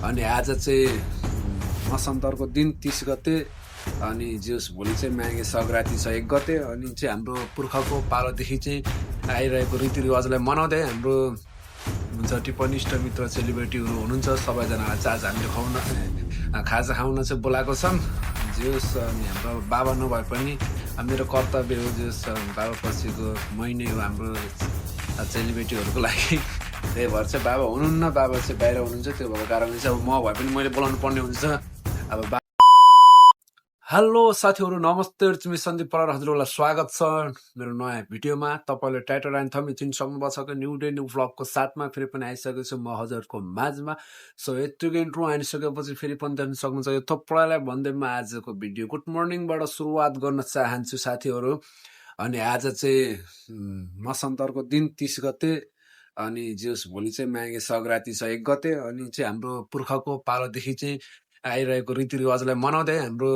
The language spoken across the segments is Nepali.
अनि आज चाहिँ मसन्तरको दिन 30 गते अनि जोस भोलि चाहिँ माघे सङ्क्रान्ति छ 1 गते अनि चाहिँ हाम्रो पुर्खाको पालोदेखि चाहिँ आइरहेको रीतिरिवाजलाई मनाउँदै हाम्रो हुन्छ टिप्पणी इष्टमित्र सेलिब्रेटीहरू हुनुहुन्छ सबैजनालाई चाहिँ आज हामीले खाजा खाउन चाहिँ बोलाएको छौँ जोस अनि हाम्रो बाबा नभए पनि मेरो कर्तव्य हो जोस बाबा पछिको महिनै हो हाम्रो सेलिब्रेटीहरूको लागि त्यही भएर चाहिँ बाबा हुनुहुन्न बाबा चाहिँ बाहिर हुनुहुन्छ त्यो भएको कारणले चाहिँ अब म भए पनि मैले बोलाउनु पर्ने हुन्छ अब हेलो साथीहरू नमस्ते मी सन्दीप परार हजुरहरूलाई स्वागत छ मेरो नयाँ भिडियोमा तपाईँले टाइटल एन्ड थम्ब चिन्सक्नुभएको छ कि न्यू डे न्यू भ्लगको साथमा फेरि पनि आइसकेको छु म हजुरको माझमा सो यत्तिको इन्ट्रो आइसकेपछि फेरि पनि देख्न सक्नुहुन्छ यो थुप्रैलाई भन्दै म आजको भिडियो गुड मर्निङबाट सुरुवात गर्न चाहन्छु साथीहरू अनि आज चाहिँ मसन्तरको दिन 30 गते अनि जोस भोलि चाहिँ माघे सङ्क्रान्ति छ 1 गते अनि चाहिँ हाम्रो पुर्खाको पालोदेखि चाहिँ आइरहेको रीतिरिवाजलाई मनाउँदै हाम्रो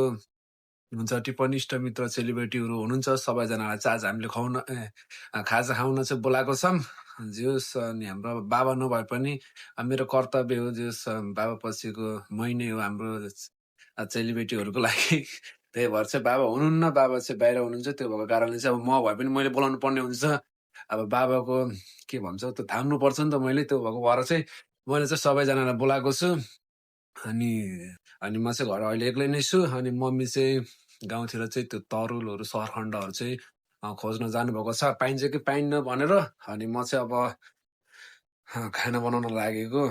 हुन्छ टिप्पणी इष्टमित्र सेलिब्रेटीहरू हुनुहुन्छ सबैजनालाई चाहिँ आज हामीले खाजा खाउन चाहिँ बोलाएको छौँ जोस अनि हाम्रो बाबा नभए पनि मेरो कर्तव्य हो जोस बाबा पछिको महिनै हो हाम्रो सेलिब्रेटीहरूको लागि त्यही भएर चाहिँ बाबा हुनुहुन्न बाबा चाहिँ बाहिर हुनुहुन्छ त्यो भएको कारणले चाहिँ अब म भए पनि मैले बोलाउनु पर्ने हुन्छ अब बाबाको के भन्छ त्यो थाम्नुपर्छ नि त मैले त्यो भएको भएर चाहिँ मैले चाहिँ सबैजनालाई बोलाएको छु अनि म चाहिँ घर अहिले एक्लै नै छु अनि मम्मी चाहिँ गाउँतिर चाहिँ त्यो तरुलहरू सरखण्डहरू चाहिँ खोज्न जानुभएको छ पाइन्छ कि पाइन्न भनेर अनि म चाहिँ अब खाना बनाउन लागेको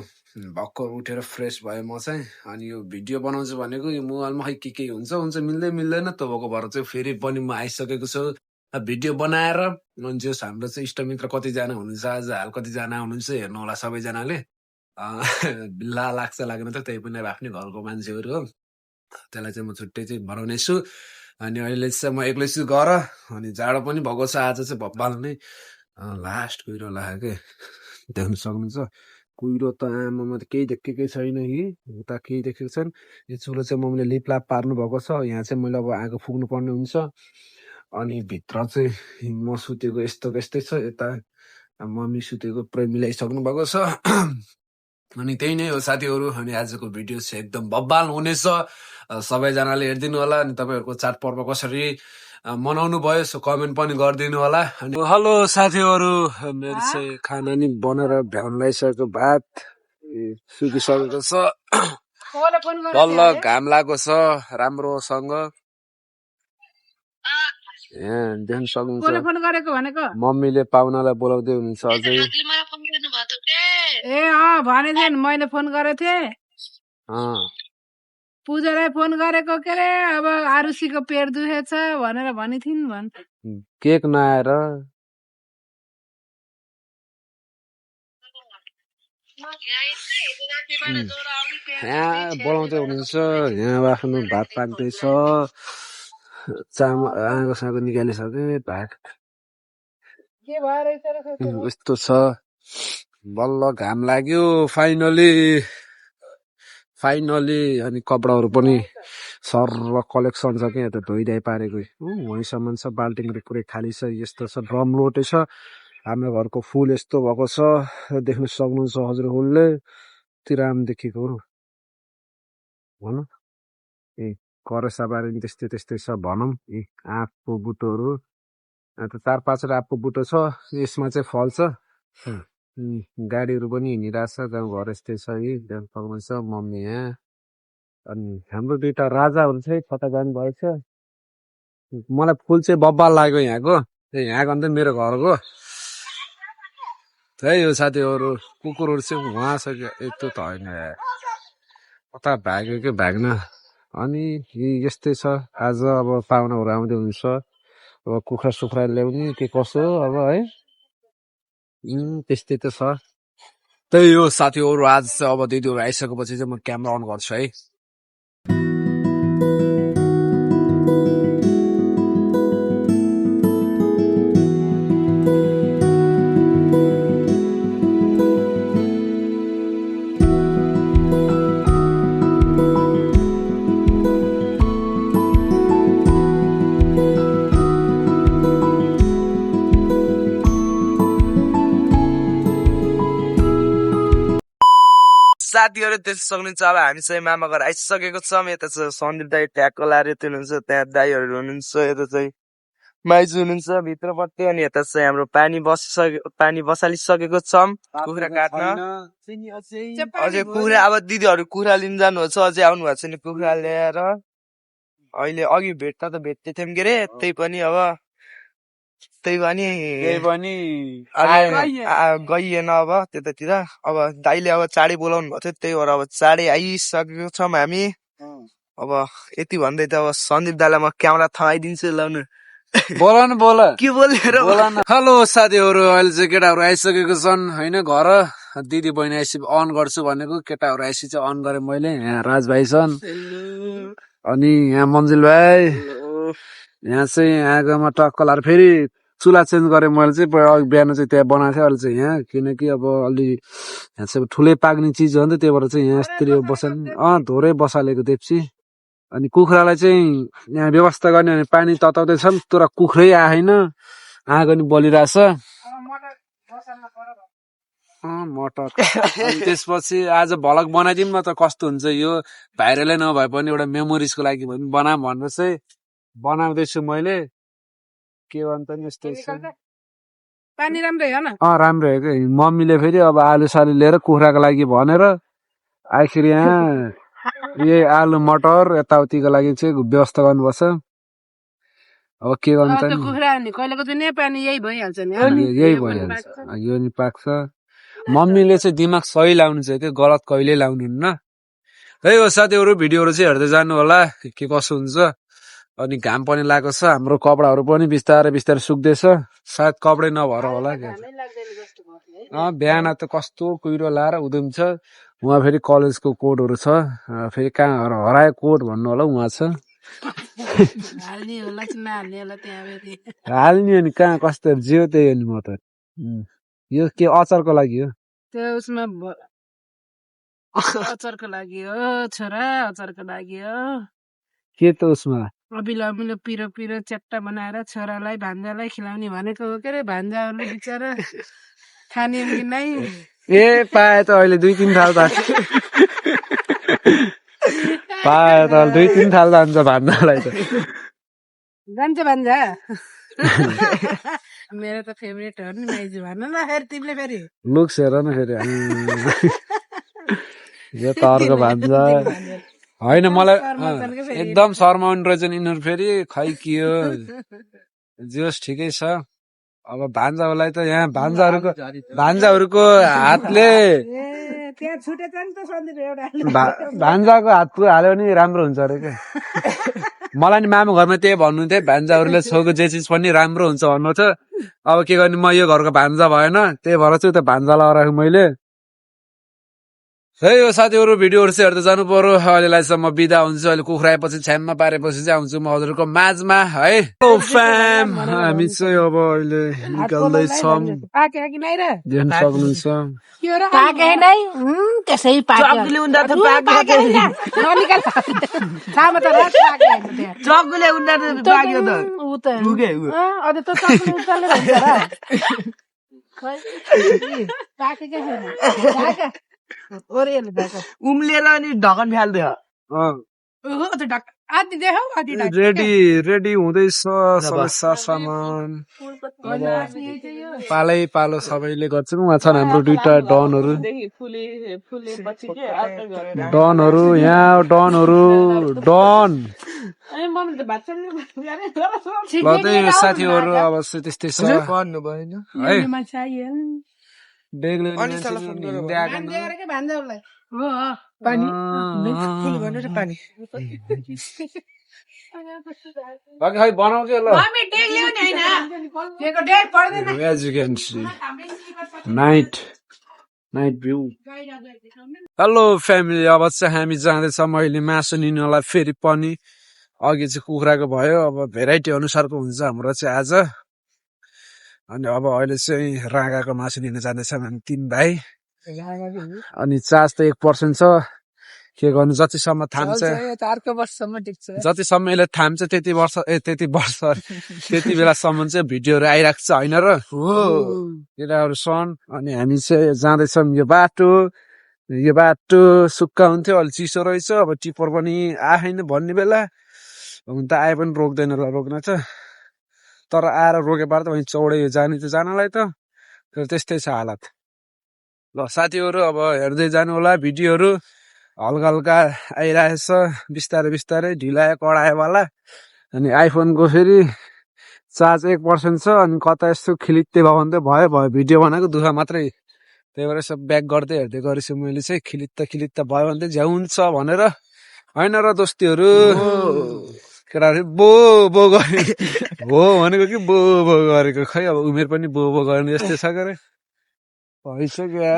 भक्कु उठेर फ्रेस भयो म चाहिँ अनि यो भिडियो बनाउँछु भनेको यो मोबाइलमा खै के हुन्छ मिल्दैन त्यो भएको भएर चाहिँ फेरि पनि म आइसकेको छु भिडियो बनाएर जस हाम्रो चाहिँ इष्टमित्र कतिजना हुनुहुन्छ आज हाल कतिजना हुनुहुन्छ हेर्नु होला सबैजनाले बिल्ला लाग्छ लाग्न त त्यही पनि अब आफ्नै घरको मान्छेहरू हो त्यसलाई चाहिँ म छुट्टै चाहिँ भराउने छु अनि अहिले चाहिँ म एक्लै छु घर अनि जाडो पनि भएको छ आज चाहिँ भब्बाल नै लास्ट कुहिरो लाग्यो के देख्न सक्नुहुन्छ कुहिरो त आमामा त केही देखेकै छैन कि उता केही देखेको छैन यो चुलो चाहिँ मम्मीले लिपलाप पार्नु भएको छ यहाँ चाहिँ मैले अब आगो फुक्नु पर्ने हुन्छ अनि भित्र चाहिँ म सुतेको यस्तै छ यता मम्मी सुतेको पुरै मिलाइसक्नु भएको छ अनि त्यही नै हो साथीहरू अनि आजको भिडियो चाहिँ एकदम बब्बाल हुनेछ सबैजनाले हेरिदिनु होला अनि तपाईँहरूको चाडपर्व कसरी मनाउनु भयो सो कमेन्ट पनि गरिदिनु होला अनि हेलो साथीहरू मेरो चाहिँ खाना नि बनेर भ्याउन लगाइसकेको भात सुकिसकेको छ बल्ल घाम लागेको छ राम्रोसँग देख्न सक्नुहुन्छ मम्मीले पाहुनालाई बोलाउँदै हुनुहुन्छ अझै भने थिएन मैले फोन गरेको थिएँ पूजालाई फोन गरेको के अरे अब आरुषीको पेट दुखेछ भनेर भने थिइन् भन् केक नआएर यहाँ बोलाउँदै हुनुहुन्छ यहाँ आफ्नो भात पाक्दैछ चामल आगो सागो निकालिसके भात यस्तो छ बल्ल घाम लाग्यो फाइनली अनि कपडाहरू पनि सर कलेक्सन छ क्या त धोइधाइ पारेको वहीँसम्म छ बाल्टिङ पुरै खाली छ यस्तो छ ड्रम लोटे छ हाम्रो घरको फुल यस्तो भएको छ देख्न सक्नुहुन्छ हजुरहरूले तिराम देखेको भनौँ करसाबारी त्यस्तै छ भनौँ आँपको बुटोहरू अन्त 4-5 आँपको बुटो छ यसमा चाहिँ फल्छ गाडीहरू पनि हिँडिरहेछ गाउँघर यस्तै छ देख्न सक्नुहुन्छ मम्मी यहाँ अनि हाम्रो 2टा राजाहरू चाहिँ कता जानु भएछ मलाई फुल चाहिँ बब्बाल लाग्यो यहाँको अन्त मेरो घरको त्यही हो साथीहरू कुकुरहरू चाहिँ उहाँ छ यस्तो त होइन कता भाग्यो कि भाग्न अनि यस्तै छ आज अब पाहुनाहरू आउँदै हुन्छ अब कुखुरा सुखुरा ल्याउने के कसो अब है त्यस्तै त छ त्यही हो साथीहरू आज चाहिँ अब दिदीहरू आइसकेपछि चाहिँ म क्यामेरा अन गर्छु है साथीहरु भिडियोहरू देख्न सक्नुहुन्छ। अब हामी चाहिँ मामा घर आइसकेको छौँ। यता चाहिँ सन्दीप दाई ट्याक्क लाएर हुनुहुन्छ, त्यहाँ दाईहरू हुनुहुन्छ, यता चाहिँ माइजू हुनुहुन्छ भित्रपट्टि। अनि यता चाहिँ हाम्रो पानी बसालिसकेको छौँ कुखुरा काट्न। अझै कुखुरा अब दिदीहरू कुखुरा लिन जानुहुन्छ, अझै आउनु भएको छैन कुखुरा ल्याएर। अहिले अघि भेट्न त भेट्दै थियौँ के अरे, त्यही पनि गइएन अब त्यतातिर। अब दाइले अब चाँडै बोलाउनु भएको थियो, त्यही भएर अब चाँडै आइसकेको छौँ हामी। अब यति भन्दै त अब सन्दीप दाइलाई म क्यामेरा थमाइदिन्छु लाउनु। बोल के बोलेर हेलो साथीहरू, अहिले चाहिँ केटाहरू आइसकेको छन् होइन घर। दिदी बहिनी आइसि अन गर्छु भनेको, केटाहरू आइसि चाहिँ अन गरेँ मैले। यहाँ राज भाइ छन्, अनि यहाँ मन्जिल भाइ, यहाँ चाहिँ आगोमा टक्कलार फेरि चुला चेन्ज गरेँ मैले चाहिँ। अघि बिहान चाहिँ त्यहाँ बनाएको थिएँ, अहिले चाहिँ यहाँ, किनकि अब अलि यहाँ चाहिँ ठुलै पाक्ने चिज हो नि त, त्यही भएर चाहिँ यहाँ यस्तरी बसाल धोरै बसालेको देप्ची। अनि कुखुरालाई चाहिँ यहाँ व्यवस्था गर्ने भने पानी तताउँदैछन्, तर कुखुरै आएन, आगो नि बलिरहेछ मटर। अनि त्यसपछि आज भलक बनाइदिउँ न त कस्तो हुन्छ यो, भाइरलै नभए पनि एउटा मेमोरिजको लागि बनाऊँ भनेर चाहिँ बनाउँदैछु मैले। के भन्छ नि यस्तो पानी राम्रै हो न? राम्रो हो कि। मम्मीले फेरि अब आलु सालु लिएर कुखुराको लागि भनेर आखिर यहाँ यही आलु मटर यताउतिको लागि चाहिँ व्यवस्था गर्नुपर्छ। अब के गर्नु त, कुखुरा नि कहिलेको चाहिँ नेपाली यही भइहाल्छ नि, यही भइहाल्छ, यो नि पाक्छ। मम्मीले चाहिँ दिमाग सही लाउनु चाहिँ त्यो गलत कहिले लाउनुहुन्न। है हो साथीहरू, भिडियोहरू चाहिँ हेर्दै जानु होला के कसो हुन्छ। अनि घाम पनि लागेको छ, हाम्रो कपडाहरू पनि बिस्तारै बिस्तारै सुक्दैछ, सायद कपडै नभएर होला क्या। बिहान त कस्तो कुहिरो लाएर उधुम्छ। उहाँ फेरि कलेजको कोडहरू छ, फेरि कहाँ हरायो कोड भन्नु होला, उहाँ छ हाल्ने अनि कहाँ कस्तो जियो त्यही हो नि। म त यो के अचारको लागि हो, त्यो उसमा अचारको लागि हो छोरा, अचारको लागि हो। के त उसमा अबिलो अबिलो पिरो पिरो च्याट्टा बनाएर छोरालाई भान्जालाई खिलाउने भनेको हो के अरे। भान्जाहरूले बिचरा खाने कि नै ए पाए त अहिले 2-3 थाल त पाए त 2-3 थाल जान्छ भान्जालाई त। जान्छ भान्जा मेरो त फेभरेट हो नि माइजू। भन न फेरि तिमीले फेरि लुक्स हेर न फेरि यो तर्को भान्जा होइन, मलाई एकदम शर्माउनु रहेछ यिनीहरू फेरि। खै के हो जोस् ठिकै छ। अब भान्जाहरूलाई त यहाँ भान्जाहरूको हातले भान्जाको हात हाल्यो भने राम्रो हुन्छ अरे क्या। मलाई नि मामा घरमा त्यही भन्नुहुन्थ्यो, भान्जाहरूले छोएको जे चिज पनि राम्रो हुन्छ भन्नु थियो। अब के गर्ने, म यो घरको भान्जा भएन, त्यही भएर चाहिँ त्यो भान्जा लगाएर मैले। है यो साथीहरू, भिडियोहरू चाहिँ हेर्दै जानु पर्यो। अहिलेलाई चाहिँ म बिदा हुन्छु। अहिले कुखुरा आएपछि छ्याममा पारेपछि चाहिँ आउँछु म हजुरको माझमा है। फ्याम हामी चाहिँ अब अहिले निकाल्दैछौँ, देख्न सक्नुहुन्छ। उम्लेर अनि ढकन फ्याल्दै रेडी हुँदैछ सबै सरसामान। पालै पालो सबैले गर्छन्। उहाँ छन् हाम्रो 2टा डनहरू, यहाँ डनहरू डन ल त्यही साथीहरू। अब त्यस्तै छ भन्नु भएन है। खै बनाऊ के ल। Night view. हेलो फ्यामिली, अब चाहिँ हामी जाँदैछौँ अहिले मासु लिनलाई। फेरि पनि अघि चाहिँ कुखुराको भयो, अब भेराइटी अनुसारको हुन्छ हाम्रो चाहिँ आज। अनि अब अहिले चाहिँ राँगाको मासु लिन जाँदैछौँ हामी 3 भाइ। अनि चार्ज त 1% छ, के गर्नु जतिसम्म थाम्छ, जतिसम्म यसले थाम्छ त्यति बेलासम्म चाहिँ भिडियोहरू आइरहेको छ होइन र केटाहरू छन्। अनि हामी चाहिँ जाँदैछौँ यो बाटो यो बाटो सुक्खा हुन्थ्यो अलि चिसो रहेछ अब टिपर पनि आएन भन्ने बेला हुन त आए पनि रोक्दैन ल रोक्न त तर आएर रोके पार त वहीँ चौडै जाने त जानलाई त तर त्यस्तै छ हालत ल साथीहरू अब हेर्दै जानु होला भिडियोहरू हल्का हल्का आइरहेछ बिस्तारै बिस्तारै ढिलायो कडायो वाला अनि आइफोनको फेरि चार्ज 1% छ अनि कता यस्तो खिलित्ते भयो भने त भयो भिडियो बनाएको दुःख मात्रै त्यही भएर सब ब्याक गर्दै हेर्दै गरेछु मैले चाहिँ खिलित्त भयो भने त झ्याउ हुन्छ भनेर होइन र दोस्तीहरू केटाहरू बो बो गरे हो भनेको कि बो बो गरेको खै अब उमेर पनि बो बो गर्ने जस्तै छ गरे भइसक्यो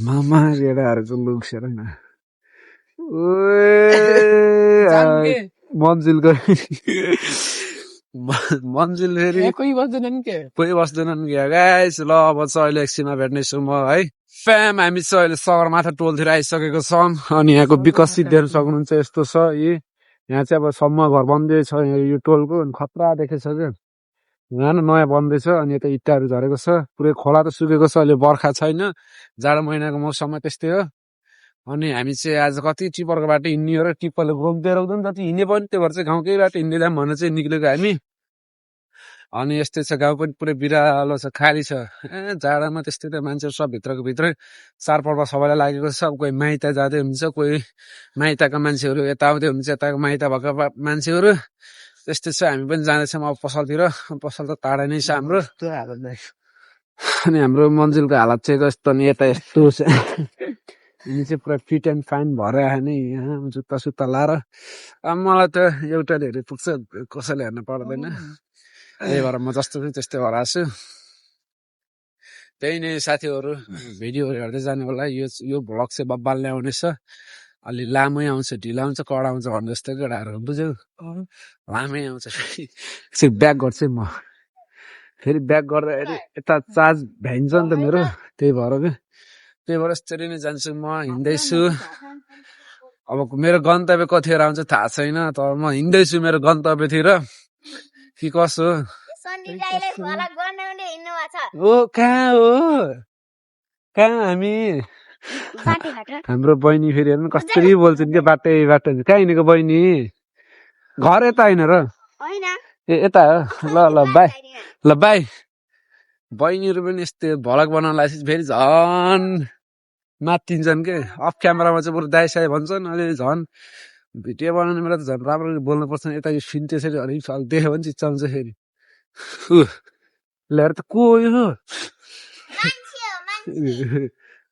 मामा केटाहरूको लुक्स हेर न मन्जिल मन्जिल फेरि कोही बस्दैनन् के कोही बस्दैनन् क्या गाइस ल अब चाहिँ अहिले एकछिनमा भेट्नेछु म है फ्याम हामी चाहिँ अहिले सगरमाथा टोलतिर आइसकेको छौँ अनि यहाँको विकसित देख्न सक्नुहुन्छ यस्तो छ यहाँ चाहिँ अब सम्म घर बन्दै छ यो टोलको खतरा देखेछ क्या यहाँ नयाँ बन्दैछ अनि यता इट्टाहरू झरेको छ पुरै खोला त सुकेको छ अहिले बर्खा छैन जाडो महिनाको मौसममा त्यस्तै हो अनि हामी चाहिँ आज कति टिपरको बाटो हिँड्ने हो र टिप्परले रोक्दै रोक्दैन जति हिँडे पनि त्यो भएर चाहिँ गाउँकै बाटो हिँड्दै जाम भनेर चाहिँ निक्लेको हामी अनि यस्तै छ गाउँ पनि पुरै बिरालो छ खाली छ जाडामा त्यस्तै त मान्छेहरू सब भित्रको भित्रै चाडपर्व सबैलाई लागेको छ कोही माइत जाँदै हुन्छ कोही माइतका मान्छेहरू यता आउँदै हुन्छ यताको माइत भएको मान्छेहरू त्यस्तै छ हामी पनि जाँदैछौँ अब पसलतिर पसल त टाढा नै छ हाम्रो अनि हाम्रो मन्जिलको हालत चाहिँ कस्तो नि यता यस्तो छ यिनी चाहिँ पुरा फिट एन्ड फाइन भएर आयो नि यहाँ जुत्ता सुत्ता लाएर अब मलाई त एउटाले हेरे पुग्छ कसैले हेर्न पर्दैन त्यही भएर म जस्तो छु त्यस्तै भएर आएको छु त्यही नै साथीहरू भिडियोहरू हेर्दै जानु होला यो भ्लग चाहिँ बब्बाल ल्याउनेछ अलि लामै आउँछ ढिलो आउँछ कडा आउँछ भन्नु जस्तो केटाहरू बुझ्यौ लामै आउँछ फेरि ब्याक गर्छु म फेरि ब्याक गर्दाखेरि यता चार्ज भ्याइन्छ नि त मेरो त्यही भएर क्या त्यही भएर यसरी नै जान्छु म हिँड्दैछु अब मेरो गन्तव्य कतिखेर आउँछ थाहा छैन तर म हिँड्दैछु मेरो गन्तव्यतिर कि कसो हो कहाँ हामी हाम्रो बहिनी फेरि हेर्नु कसरी बोल्छन् क्या बाटै बाटो कहाँ हिँडेको बहिनी घर यता होइन र ए यता हो ल बाई बहिनीहरू पनि यस्तै भ्लग बनाउन लागेपछि फेरि झन् मात्तिन्छन् के अफ क्यामेरामा चाहिँ बरु दाइसाई भन्छन् अहिले झन् भिडियो बनाउने बेला त झन् राम्रो बोल्नुपर्छ यता यो सिन त्यसरी अलिक देख्यो भने चिच्चाउँछ फेरि ल्याएर त को यो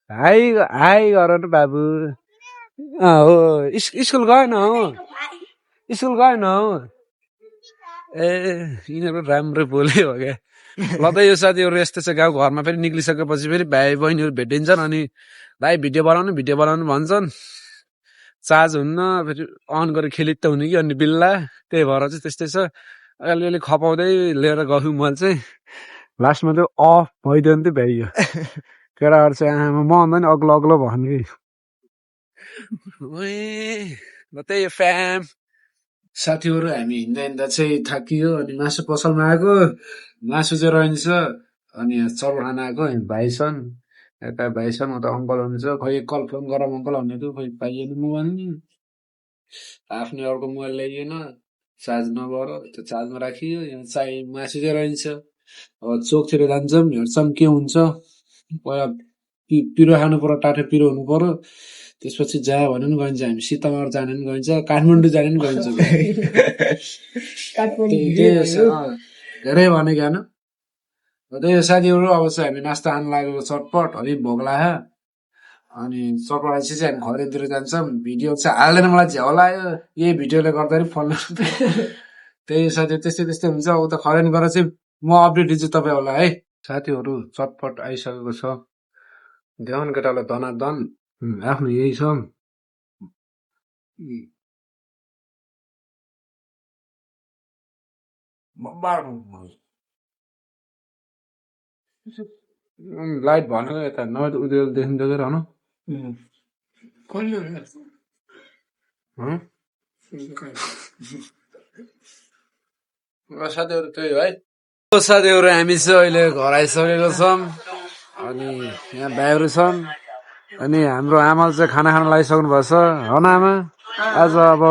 हाई गर न बाबु हो स्कुल गएन हौ ए यिनीहरू राम्रो बोल्यो हो क्या ल त यो साथीहरू यस्तो छ गाउँ घरमा फेरि निक्लिसकेपछि फेरि भाइ बहिनीहरू भेटिन्छन् अनि भाइ भिडियो बनाउनु भन्छन् चार्ज हुन्न फेरि अन गरेर खेलित त हुने कि अनि बिल्ला त्यही भएर चाहिँ त्यस्तै छ अलिअलि खपाउँदै लिएर गएको मैले चाहिँ लास्टमा चाहिँ अफ भइदियो नि त भ्याइयो केटाहरू चाहिँ आमा म भन्दा नि अग्लो अग्लो भन्नु कि ल त्यही फ्याम साथीहरू हामी हिँड्दा हिँड्दा चाहिँ थाकियो अनि मासु पसलमा आएको मासु चाहिँ रहन्छ अनि चौर खाना आएको भाइ छन् यता भाइ छन् उता अङ्कल हुनुहुन्छ खोइ कल फोन गरौँ अङ्कल भनेको खोइ पाइएन मोबाइल नि आफ्नै अर्को मोबाइल ल्याइएन चार्ज नभएर त्यो चार्जमा राखियो यहाँ चाहिँ मासु चाहिँ रहन्छ अब चोकतिर जान्छौँ हेर्छौँ के हुन्छ पहिला पिरो खानु पर्यो टाटो पिरो हुनु पर्यो त्यसपछि जा भने पनि गइन्छ हामी सीतामढी जाने पनि गइन्छ काठमाडौँ जाने पनि गइन्छ धेरै भने ज्ञान त्यही साथीहरू अब चाहिँ हामी नास्ता खानु लागेको चटपट अलिक भोक लाग्यो अनि चटपट आएपछि चाहिँ हामी घरतिर जान्छौँ भिडियो चाहिँ हाल्दैन मलाई झ्याउ लाग्यो यही भिडियोले गर्दाखेरि फोन त्यही साथी त्यस्तै हुन्छ उता खरेन गरेर चाहिँ म अपडेट दिन्छु तपाईँहरूलाई है साथीहरू चटपट आइसकेको छ देखाउनु केटालाई दनादन आफ्नो यही छ लाइट भनेको यता नभए त उज्यालो देखिन्छ कि रहनु साथीहरू त्यही है साथीहरू हामी चाहिँ अहिले घर आइसकेको छौँ अनि यहाँ भाइहरू छन् अनि हाम्रो आमाले चाहिँ खाना खान लागिसक्नु भएको छ हो न आमा आज अब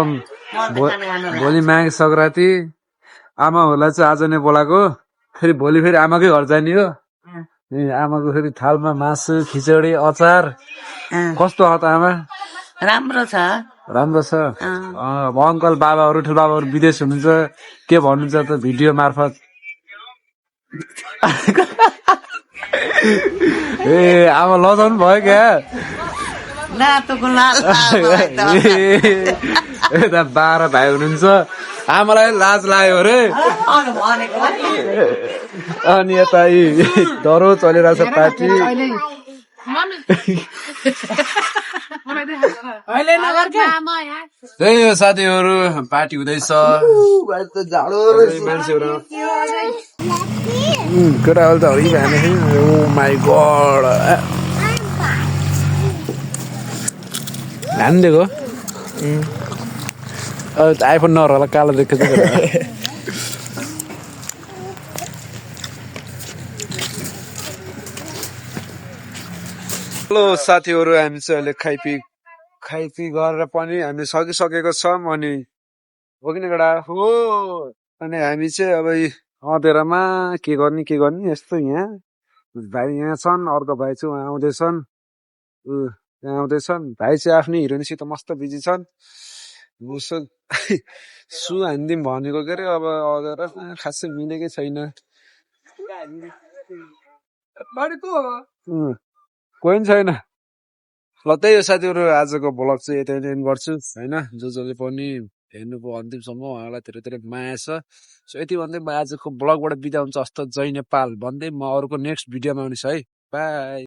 भोलि माघे सङ्क्रान्ति आमाहरूलाई चाहिँ आज नै बोलाएको फेरि भोलि फेरि आमाकै घर जाने हो आमाको फेरि थालमा मासु खिचडी अचार कस्तो हो त आमा राम्रो छ राम्रो छ अङ्कल बाबाहरू ठुलो बाबाहरू विदेश हुनुहुन्छ के भन्नुहुन्छ त भिडियो मार्फत ए आमा लजाउनु भयो क्या नातोको लाल यता 12 भाइ हुनुहुन्छ आमालाई लाज लाग्यो अरे अनि यता डह्रो चलिरहेछ पार्टी त्यही हो साथीहरू पार्टी हुँदैछ मान्छेहरू केटाहरू त हरि भएन ओ माई गड हानिदिएको आइफोन नर होला कालो देखेको हेलो साथीहरू हामी चाहिँ अहिले खाइपी गरेर पनि हामी सकिसकेको छौँ अनि हो कि केटा हो अनि हामी चाहिँ अब अँधेरामा के गर्ने यस्तो यहाँ भाइ यहाँ छन् अर्को भाइ चाहिँ उहाँ आउँदैछन् यहाँ आउँदैछन् भाइ चाहिँ आफ्नै हिरोइनसित मस्त बिजी छन् सु हानिदिउँ भनेको के अरे अब अँधेरा खासै मिलेकै छैन कोही छैन ल त्यही हो साथीहरू आजको भ्लग चाहिँ यतै एन्ड गर्छु होइन जसले पनि हेर्नुभयो अन्तिमसम्म उहाँलाई धेरै धेरै माया छ सो यति भन्दै म आजको भ्लगबाट बिदा हुन्छ हस्त जय नेपाल भन्दै म अरूको नेक्स्ट भिडियोमा आउनेछु है बाई।